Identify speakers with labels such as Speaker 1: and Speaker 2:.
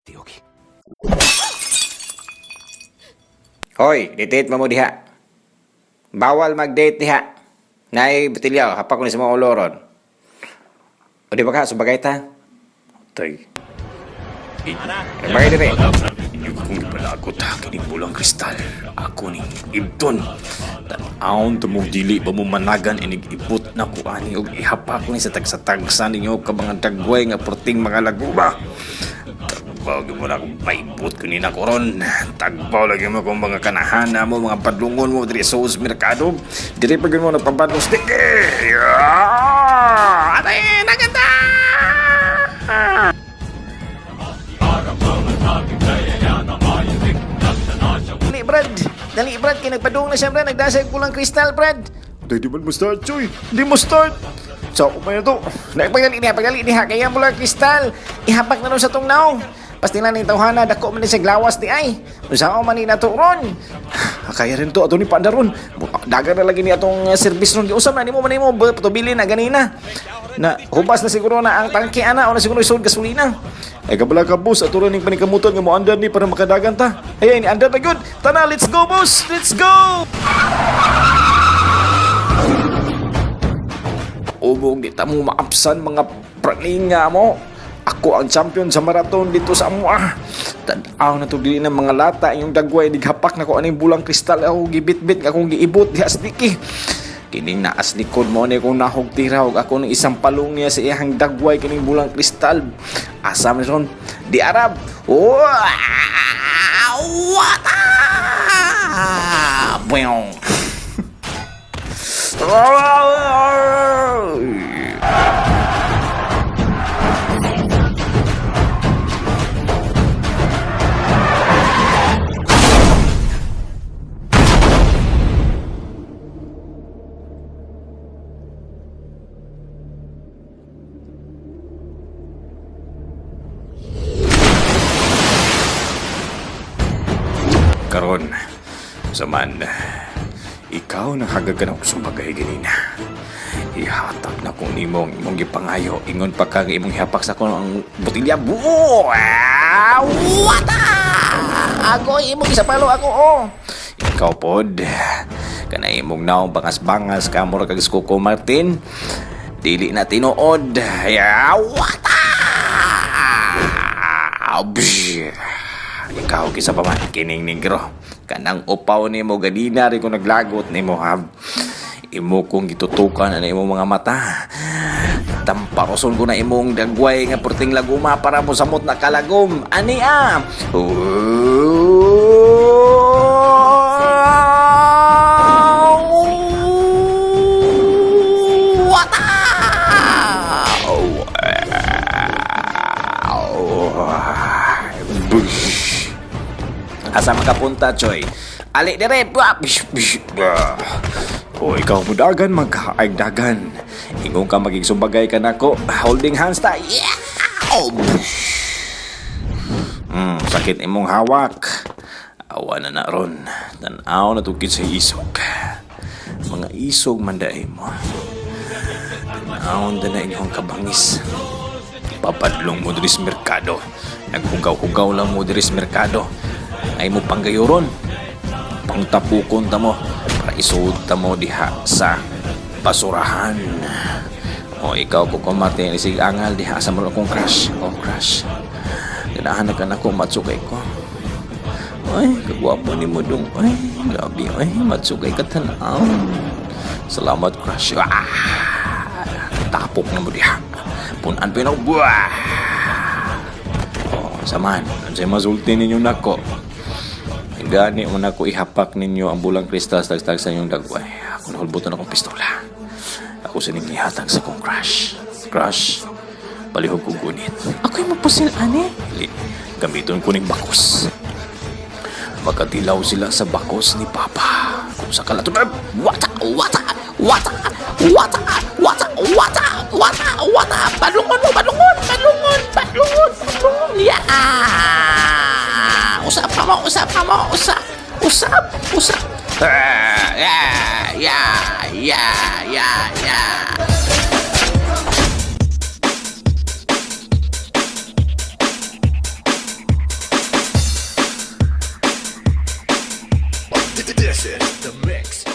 Speaker 1: होगी।
Speaker 2: Hoy, date mo mo diha. Bawal mag-date diha. Nay botelya, hapak ko ni sa mga ulo ron. O di ba ka, subagay ta? Tay. Bagay dire.
Speaker 1: Inyo kong ipalagot ha, kining bulang kristal. Ako ni Ibton. Tan-awon tumong dili ba mo managan inig ibot na ko ani og ihapak ni sa tagsa-tagsa ninyo ka mga dagway nga perting mga laguma. Tagbaw gyud mo na akong paibot ko nina ko ron. Tagbaw lagi mo kung mga kanahana mo, mga padlungon mo diri sa us merkado. Diri pa gyud mo nagpabadlong sticky. Ah! Atay, naganda!
Speaker 2: Dali, Brad. Dali, Brad. Kay nagpadung na siya, Brad. Nagdasag pulang kristal, Brad.
Speaker 1: Di di man mo start, Choy. Di mo start.
Speaker 2: So, umay na to. Pagdali niya, pagdali niya. Kaya pulang kristal. Ihapak na nun sa tong naong. Pastilan ni tawhana, dako man ni siya glawas ni ay. Unsa man ni nato ron.
Speaker 1: Kaya rin to, ato ni Pandaron.
Speaker 2: Dagan na lagi ni atong service ron. Giusam na nimo man nimo patubili na ganina. Na hubas na siguro na ang tangke ana o na siguro isod gasolina.
Speaker 1: Ay kabala ka, boss. Ato rin yung panikamutan nga mo andar ni para makadagan ta.
Speaker 2: Ay, ni andar na good. Tana, let's go, boss. Let's go.
Speaker 1: Ubog, di ta mo maapsan mga praninga mo. Ako ang champion sa marathon dito sa Amua. Tanaw na to dili ng mga lata inyong dagway dighapak na ko aning bulang kristal ako gibitbit nga akong giibot diha sa diki. Kining naas likod mo ni kung nahog tira og ako ng isang palong niya sa iyang dagway kining bulang kristal. Asa man ron?
Speaker 2: Di Arab. Wow! What? Bweng.
Speaker 1: Karon, saman, ikaw nang hagagan og sumagay ganina. Ihatag na kung nimong imong gipangayo, ingon pa kag imong ihapak sa akong ang botilya.
Speaker 2: Buo! Ah, What? Ako imong isa palo ako oh.
Speaker 1: Ikaw pod, kana imong naong bangas-bangas ka mura kag Coco Martin. Dili na tinuod.
Speaker 2: Ya, what?
Speaker 1: Bsh! Ikaw kisa pa man kining negro. Kanang upaw nimo ganina rin ko naglagot nimo ha. Imo kong gitutukan ana imong mga mata.
Speaker 2: Tamparoson ko na imong dagway nga perting laguma para mo samot na kalagom. Ani ah. What?
Speaker 1: Bsh!
Speaker 2: Asa makapunta, Choy? Ali dire. Buah, bish, bish,
Speaker 1: Bah. O ikaw mo dagan magkaag dagan. Ingon ka maging sumbagay ka nako.
Speaker 2: Holding hands ta. Yeah! Oh,
Speaker 1: Sakit imong hawak. Awa na na ron. Tanaw na tukit sa isog. Mga isog man daay mo. Tanaw na na inyong kabangis. Papadlong mo diri sa merkado. Naghugaw-hugaw lang mo diri sa merkado.
Speaker 2: Ay mo panggayuron. Pangtapukon ta mo para isuod ta mo diha sa basurahan.
Speaker 1: O ikaw ko kumate isig angal diha sa mo akong crush. Oh crush. Ganahan na ka na ko matsukay ko. Ay, kagwapo ni mo dong. Ay, grabe. Ay, matsukay ka tanaw. Salamat crush. Ah! Tapok na mo diha. Punan pa yun ako. Buah! Oh, saman. Unsay masulti ninyo nako? Gani mo na ko ihapak ninyo ang bulang kristal sa tagtag sa inyong dagway. Ako nahulbutan akong pistola. Ako sining ihatag sa kong crush. Crush, palihog ko gunit.
Speaker 2: Ako'y mapusil ani.
Speaker 1: Dili, gamiton ko ning bakos. Makatilaw sila sa bakos ni Papa. Kung sa kalato,
Speaker 2: Wata, wata, wata, wata, wata, wata, wata, wata. Padlungon mo, padlungon, padlungon, padlungon, padlungon. Yeah! Usap pa mo, usap pa mo, usap, usap, usap. Ah, yeah, yeah, yeah, yeah, yeah.
Speaker 3: In the mix.